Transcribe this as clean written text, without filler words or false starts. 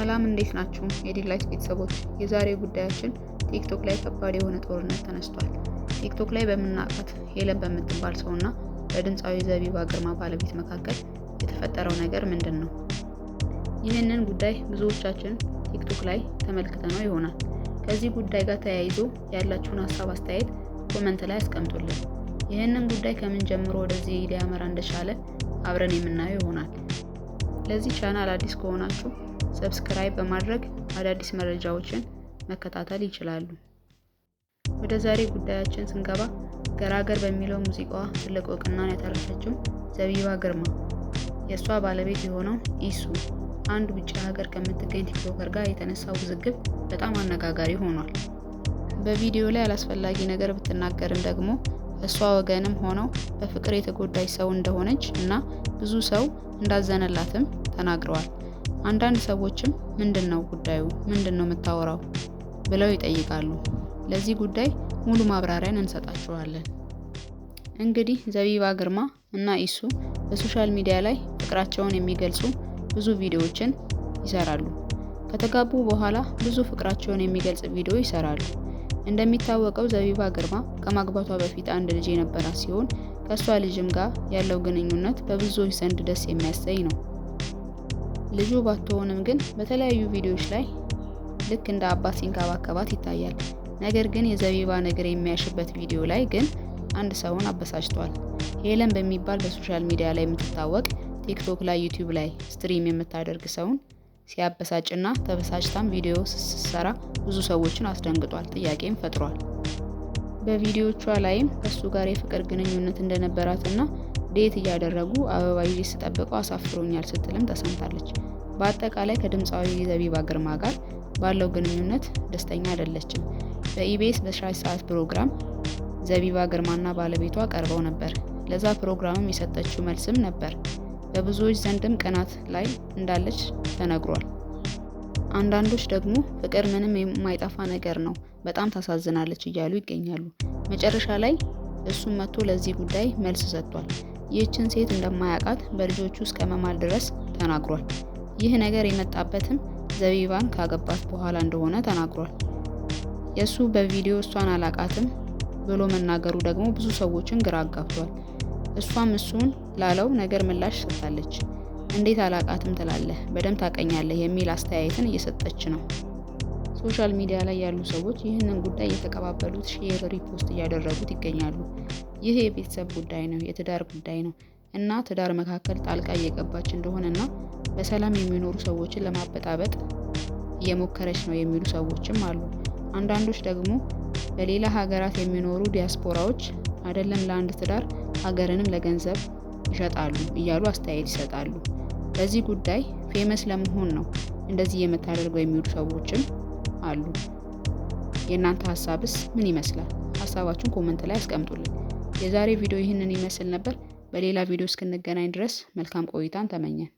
ሰላም እንዴት ናችሁ? የዲላይት ቤተሰቦች፣ የዛሬው ጉዳያችን ቲክቶክ ላይ ከባድ የሆነ ጦርነት ተነስቷል። ቲክቶክ ላይ በምናውቃት ሄለን በምትባል ሰውና በድምፃዊ ዘቢባ ግርማ ባለቤት መካከል የተፈጠረው ነገር ምንድን ነው? ይህንን ጉዳይ ብዙዎቻችን ቲክቶክ ላይ ተመልክተነው ይሆናል። ከዚህ ጉዳይ ጋር ተያይዞ ያላችሁን ሀሳብ አስተያየት comment ላይ አስቀምጡልን። ይህንን ጉዳይ ከምን ጀምሮ ወደዚህ ሊያመራ እንደቻለ አብረን የምናየው ይሆናል። ለዚህ ቻናል አዲስ ከሆናችሁ subscribe በማድረግ አዳዲስ መረጃዎችን መከታተል ይችላሉ። ወደ ዛሬ ጉዳያችን ስንገባ ገራገር በሚለው ሙዚቃዋ ትልቅ እውቅናን ያተረፈችው ዘቢባ ግርማ የእሷ ባለቤት የሆነው ኢሱ አንድ ውጭ ሀገር ከምትገኝ TikToker ጋር የተነሳው ውዝግብ በጣም አነጋጋሪ ሆኗል። በቪዲዮ ላይ አላስፈላጊ ነገር ብትናገርም ደግሞ እሷ ወገንም ሆነው በፍቅር የተጎዳች ሰው እንደሆነች እና ብዙ ሰው እንዳዘነላትም ተናግረዋል። አንዳንድ ሰዎችም ምንድን ነው ጉዳዩ፣ ምንድን ነው የምታወራው ብለው ይጠይቃሉ። ለዚህ ጉዳይ ሙሉ ማብራሪያን እንሰጣችኋለን። እንግዲህ ዘቢባ ግርማ እና ኢሱ በ social media ላይ ፍቅራቸውን የሚገልጹ ብዙ ቪዲዮዎችን ይሰራሉ። ከተጋቡ በኋላ ብዙ ፍቅራቸውን የሚገልጽ ቪዲዮ ይሰራሉ። እንደሚታወቀው ዘቢባ ግርማ ከማግባቷ በፊት አንድ ልጅ የነበራት ሲሆን ከእሷ ልጅም ጋር ያለው ግንኙነት በብዙዎች ዘንድ ደስ የሚያሰኝ ነው። ልጁ ባትሆንም ግን በተለያዩ ቪዲዮዎች ላይ ልክ እንደ አባት ሲንከባከባት ይታያል። ነገር ግን የዘቢባ ነገር የሚያሽበት ቪዲዮ ላይ ግን አንድ ሰውን አበሳጭቷል። ሄለን በሚባል በ social media ላይ የምትታወቅ ቲክቶክ ላይ፣ ዩቲዩብ ላይ stream የምታደርግ ሰውን ሲያበሳጭና ተበሳጭታም ቪዲዮ ስትሰራ ብዙ ሰዎችን አስደንግጧል፣ ጥያቄም ፈጥሯል። በቪዲዮቿ ላይም ከሱ ጋር የፍቅር ግንኙነት እንደነበራትና date እያደረጉ አበባ ይዤ ስጠብቀው አሳፍሮኛል ስትልም ተሰምታለች። በአጠቃላይ ከድምፃዊ ዘቢባ ግርማ ጋር ባለው ግንኙነት ደስተኛ አይደለችም። በኢቢኤስ በሻይ ሰዓት ፕሮግራም ዘቢባ ግርማና ባለቤቷ ቀርበው ነበር። ለዛ ፕሮግራምም የሰጠችው መልስም ነበር። በብዙዎች ዘንድም ቅናት ላይ እንዳለች ተነግሯል። አንዳንዶች ደግሞ ፍቅር ምንም የማይጠፋ ነገር ነው፣ በጣም ታሳዝናለች እያሉ ይገኛሉ። መጨረሻ ላይ እሱም መጥቶ ለዚህ ጉዳይ መልስ ሰጥቷል። ይህችን ሴት እንደማያውቃት በልጆቹ እስከ መማል ድረስ ተናግሯል። ይህ ነገር የመጣበትም ዘቢባን ካገባት በኋላ እንደሆነ ተናግሯል። የእሱ በቪዲዮ እሷን አላቃትም ብሎ መናገሩ ደግሞ ብዙ ሰዎችን ግራ አጋብቷል። እሷም እሱን ላለው ነገር ምላሽ ሰጥታለች። እንዴት አላቃትም ትላለህ? በደንብ ታቀኛለህ የሚል አስተያየትን እየሰጠች ነው። social media ላይ ያሉ ሰዎች ይህንን ጉዳይ እየተቀባበሉት share፣ repost እያደረጉት ይገኛሉ። ይህ የቤተሰብ ጉዳይ ነው፣ የትዳር ጉዳይ ነው እና ትዳር መካከል ጣልቃ እየገባች እንደሆነና በሰላም የሚኖሩ ሰዎችን ለማበጣበጥ እየሞከረች ነው የሚሉ ሰዎችም አሉ። አንዳንዶች ደግሞ በሌላ ሀገራት የሚኖሩ ዲያስፖራዎች አይደለም ለአንድ ትዳር ሀገርንም ለገንዘብ ይሸጣሉ እያሉ አስተያየት ይሰጣሉ። በዚህ ጉዳይ famous ለመሆን ነው እንደዚህ የምታደርገው የሚሉ ሰዎችም አሉ። የእናንተ ሀሳብስ ምን ይመስላል? ሀሳባችሁን comment ላይ አስቀምጡልን። የዛሬ ቪዲዮ ይህንን ይመስል ነበር። በሌላ ቪዲዮ እስክንገናኝ ድረስ መልካም ቆይታን ተመኘን።